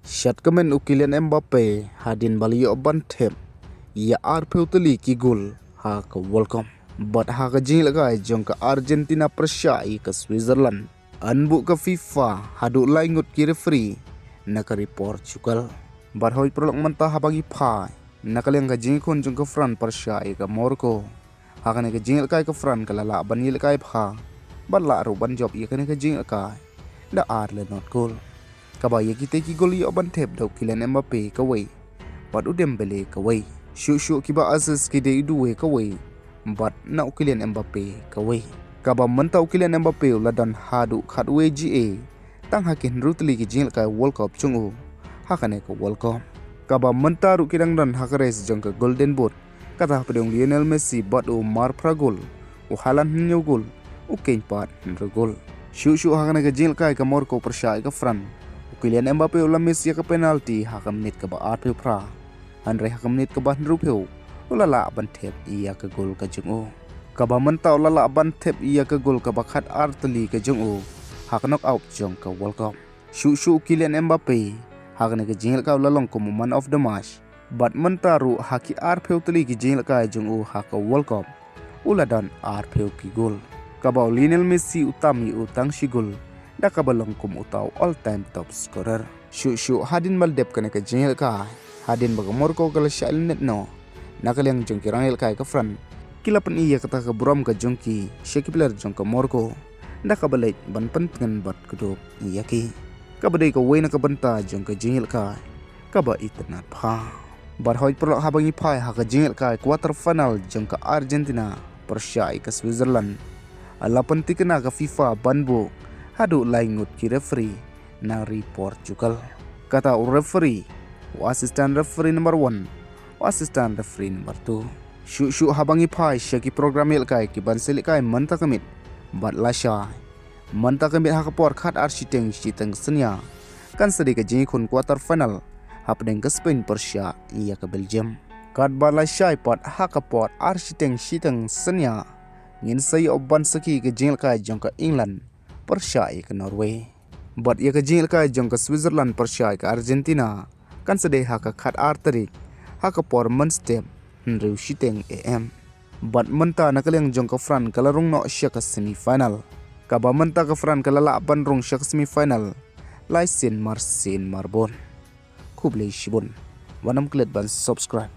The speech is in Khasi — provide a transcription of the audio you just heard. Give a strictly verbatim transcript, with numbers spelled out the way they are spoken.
Shat kmen u Kylian Mbappe hadien ba la ïoh ban thep ïa arphew tylli ki gol ha ka World Cup. Bad ha ka jingïalehkai jong ka Argentina pyrshah ïa ka Switzerland, yn buh ka FIFA haduh lai ngut ki referee na ka ri Portugal. Bad hoi paralok mynta haba ngi phai na ka liang ka jingïakhun jong ka France pyrshah ïa ka Morocco. Ha kane ka jingïalehkai ka France ka la lah ban ïalehkai bha bad lah ruh ban jop ïa kane ka jingïalehkai da ar le not gol. Kaba ïa kitei ki gol ïoh ban thep da u Kylian Mbappe kawei bad u Dembele kawei. Shuh shuh kiba assist ki dei u Doué kawei bad na u Kylian Mbappe kawei. Kaba mynta u Kylian Mbappe u la don haduh khatwei G A tang ha ki hynriew tylli ki jingïalehkai World Cup jong u ha kane ka World Cup. Kaba mynta ruh ki dang don ha ka race jong ka Golden Boot, kata hapdeng u Lionel Messi bad u mar phra gol, u Haaland hynñiew gol, u Kane pat hynriew gol. Shuh shuh ha kane ka jingïalehkai ka Morocco pyrshah ïa ka France, u Kylian Mbappe u la miss ïa ka penalty ha ka minit kaba arphew phra. Hynrei ha ka minit kaba hynriewphew u la lah ban thep ïa ka gol ka jong u. Kaba mynta u la lah ban thep ïa ka gol kaba khatar tylli ka jong u ha ka knockout jong ka World Cup. Shuh shuh u Kylian Mbappe ha kane ka jingïalehkai u la long kum u man of the match. Bad mynta ruh ha ki arphew tylli ki jingïalehkai jong u ha ka World Cup, u la don arphew ki gol. Kaba u Lionel Messi u tam ïa u tang shi gol, da kaba long kum uta u all time top scorer. Shuh shuh hadien ba la dep kane ka jingïalehkai, hadien ba ka Morocco ka la shah eliminate noh na ka liang jong ki rangïalehkai ka France, ki la pyni ïa kata ka burom ka jong ki sha ki player jong ka Morocco, da kaba leit ban pyntngen bad kdup ïa ki. Kaba dei kawei na ka bynta jong ka jingïalehkai kaba itynnad bha. Bad hoi paralok haba ngi phai ha ka jingïalehkai quarter final jong ka Argentina pyrshah ïa ka Switzerland, la pynthikna ka FIFA ban buh haduh lai ngut ki referee na ri Portugal. Kata u referee, u assistant referee number one, u assistant referee number two. Shuh shuh haba ngi phai sha ki program ïalehkai ki ban sa ïalehkai mynta ka miet bad lashai mynta ka miet ha ka por khatar shiteng shiteng synñia, kan sa dei ka jingïakhun quarter final hapdeng ka Spain pyrshah ïa ka Belgium. Katba lashai pat ha ka por ar shiteng shiteng synñia, ngin sa ïoh ban sakhi ka jingïalehkai jong ka England pyrshah ïa ka Norway. Bad ïa ka jingïalehkai jong ka Switzerland pyrshah ïa ka Argentina kan sa dei ha ka khatar tarik ha ka por mynstep hynriew shiteng A M. Bad mynta na ka liang jong ka France ka la rung noh sha ka semi final. Kaba mynta ka France ka la lah ban rung sha ka semi final lai sien mar sien marbud. Khublei shibun. Wat nym klet ban subscribe